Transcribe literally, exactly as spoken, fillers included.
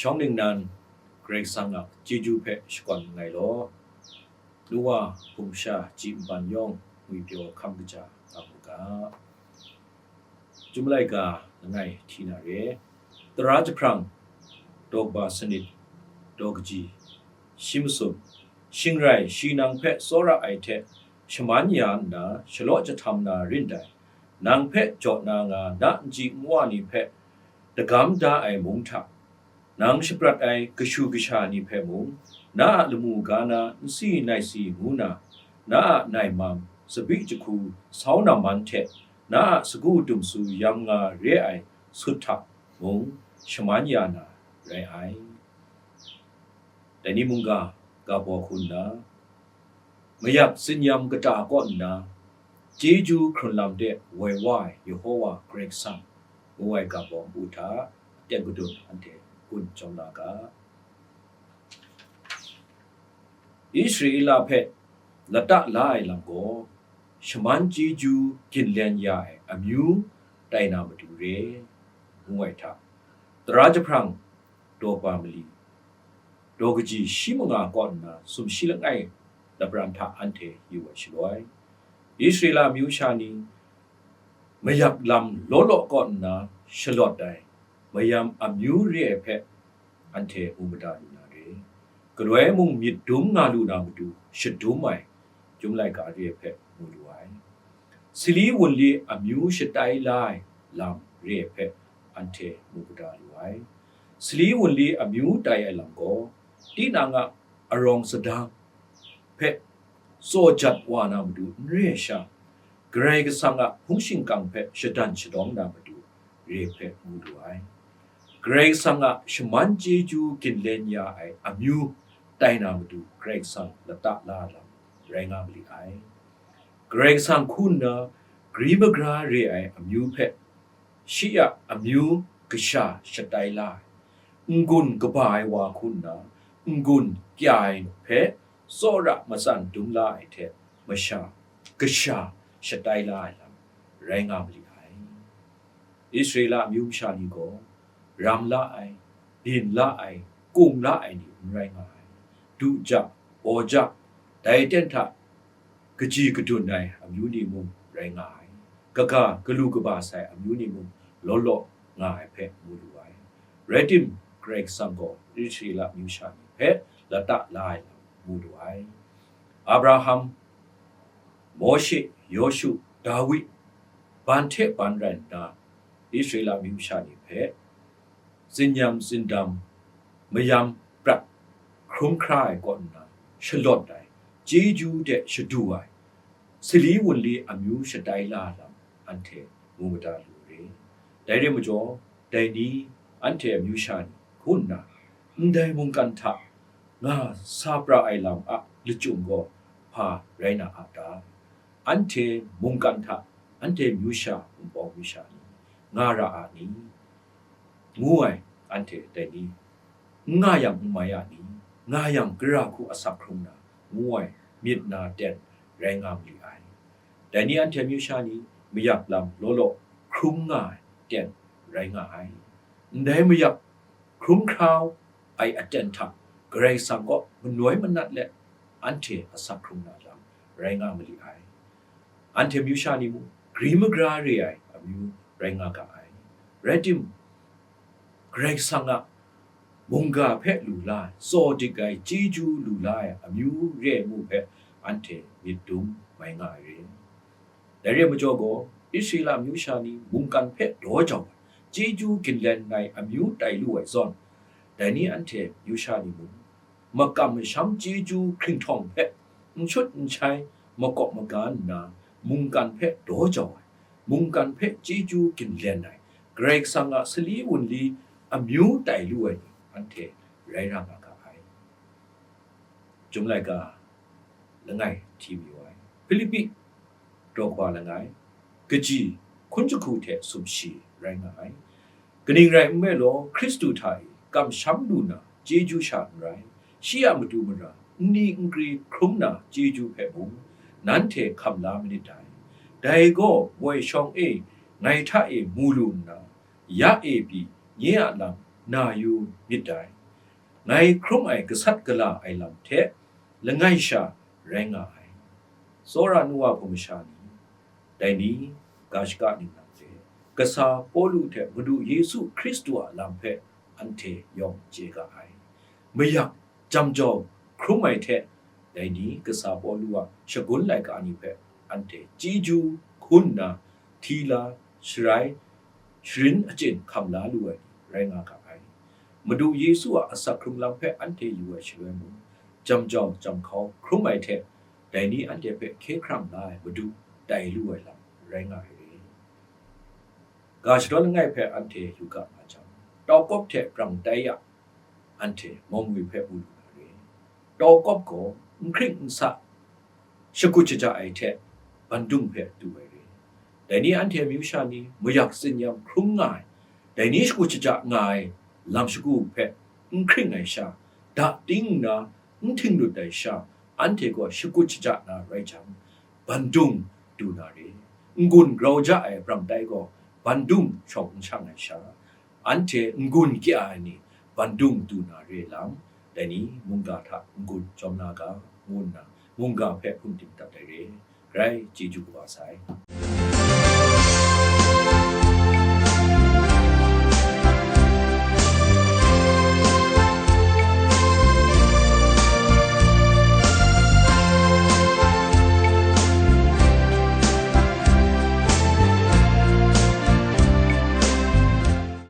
Shawng ningnan Karai Kasang a chyeju hpe shakawn nngai law, nu wa hpung sha ji nban yawng ngwipyaw hkam kaja nga mu ga. Chyum laika langai hti na re, tara jahprang, daw kaba sanit, daw kaji, shi masum, shing rai shi nang hpe tsawra ai hte shaman ya nna, shalaw jahtam na rin dai, nang hpe jaw na nga na nji nwa ni hpe dagam da ai mung hta, nang shaprat ai kashu kasha ni hpe mung, na a lamu ga na nsi naisi ngu na, na a naimam, tsabyi jahku, sau naman hte na a sagu dumsu yam nga re ai sut hta mung shaman ya na rai ai. Dai ni mungga ga baw hku nna, mayak tsinyam kata kaw nna, chyeju hkrun lam de woi wa ai Yehowa Karai Kasang ngu ai ga baw npu hta aten gadun anhte gun chyawm na ga. Israela hpe lata la ai lam gaw, shaman chyeju ginlen ya ai amyu tai na matu re, ngu ai hta, tara jahprang, daw kaba mali, daw kaji shi manga kaw nna sumshi langai lapran hta anhte yu ai shaloi, Israela amyu sha ni mayak lam law law kaw nna shalawt ai mayam amyu re ai hpe anhte mu mada lu na re. Galoi mung myit dum nga lu na matu shadum ai Chyum laika re ai hpe mu lu ai. Sali wunli amyu shatai la ai lam re ai hpe anhte mu mada lu ai. Sali wunli amyu tai ai lam gaw, tinang a arawng sadang hpe tsaw jat wa na matu n re ai sha, Karai Kasang a hpung shingkang hpe shadan shadawng na matu re hpe mu lu ai. Karai Kasang a shaman chyeju ginlen ya ai amyu tai na matu Karai Kasang lata la lam rai nga ma li ai. Karai Kasang hku nna gri magra re ai amyu hpe shi a amyu kasha shatai la ai. N-gun kaba ai wa hku nna n-gun kya ai hpe tsawra matsan dum la ai hte masha kasha shatai la ai lam rai nga ma li ai. Israela amyu masha ni gaw ram la ai, byin la ai, kung la ai ni n rai nga ai. Du ja, baw ja, dai aten hta kaji kadun ai amyu ni mung rai nga ai. Kaga galu kaba sai amyu ni mung law law nga ai hpe mu lu ai. Rai tim, Karai Kasang gaw Israela amyu sha ni hpe lata la ai lam mu lu ai. Abraham, Mawshe, Yawshu, Dawi, ban hte ban rai nna, Israela amyu sha ni hpe tsinyam tsindam mayam prat hkrum hkra ai kaw nna, shalawt ai, chyeju de shadu ai, sali wunli amyu shatai la lam anhte mu mada lu re. Dai re majaw, dai ni anhte amyu sha ni hku nna, ndai mungkan hta nga sa pra ai lam a lachyum gaw hpa rai na a ta? Anhte mungkan hta anhte myu sha, wunpawng myu sha ni, nga ra a ni? Ngu ai, anhte dai ni, n nga yang n mai a ni? Nga yang gara hku asak hkrung na, ngu ai myit na ten rai nga ma li ai. Dai ni anhte myu sha ni, mayak lam law law hkrum nga ai ten rai nga ai. Ndai mayak hkrum hkrau ai aten hta Karai Kasang kaw manoi manat let anhte asak hkrung na lam rai nga ma li ai. Anhte myu sha ni mung, gri magra re ai amyu rai nga ga ai. Rai tim, Karai Kasang a mungga hpe lu la ai, tsaw dik ai, chyeju lu la ai amyu re ai mu hpe anhte myit dum mai nga ai re. Dai re ai majaw gaw, Israela amyu sha ni mungkan hpe daw jau ai, chyeju ginlen ai amyu tai lu ai zawn, dai ni anhte myu sha ni mung, makam masham chyeju hkringhtawng hpe n shut n shai, makawp maga nna, mungkan hpe daw jau ai, mungkan hpe chyeju ginlen ai, Karai Kasang a sali wunli amyu tai lu ai ni anhte rai ra nga ga ai. Chyum laika langai hti mayu ai. Hpilipi daw kaba langai, kaji hkun jahku hte sumshi rai nga ai. Kaning rai nme law, Hkristu hta e kamsham lu na chyeju sha n rai, shi a matu mara nni nkri hkrum na chyeju hpe mung, nanhte hkam la manit dai. Dai gaw, woi shawng e ngai hta e mu lu nna, ya e pyi, nye a lam na yu myit dai. Ngai hkrum ai gasat gala ai lam hte langai sha rai nga ai. Tsawra nu wa hpung masha ni, dai ni ga shaka ningnan hte, kasa Pawlu hte Madu Yesu Hkristu a lam hpe anhte yawng chye ga ai. Mayak jam jau hkrum ai hte, dai ni kasa Pawlu a shagun laika ni hpe anhte chyeju hkun nna, hti la, sharai, sharin achyin hkam la lu ai ni rai nga ga ai. Madu Yesu a asak hkrung lam hpe anhte yu ai shaloi mung, jam jau jam hkau hkrum ai hte, dai ni anhte hpe hkye hkrang la ai Madu tai lu ai lam rai nga ai re. Ga shadawn langai hpe anhte yu ga nga jang, tau kawp hte brang tai ya, anhte Mawngwi hpe mu lu na re. Tau kawp gaw n hkring n sa, shakut shaja ai hte bandung hpe du ai re. Dai ni anhte amyu sha ni, mayak tsinyam hkrung nga ai, dai ni shakut shaja nga ai lam shagu hpe n hkring ai sha, da ting nna n htinglut ai sha, anhte gaw shakut shaja na rai jang, bandung du na re. N-gun grau ja ai brang tai gaw bandung shawng n shang ai sha, anhte n-gun kya ai ni bandung du na re lam, dai ni mungga hta n-gun jawm na ga, ngu nna mungga hpe hpung tim dat ai re. Grai chyeju kaba sai.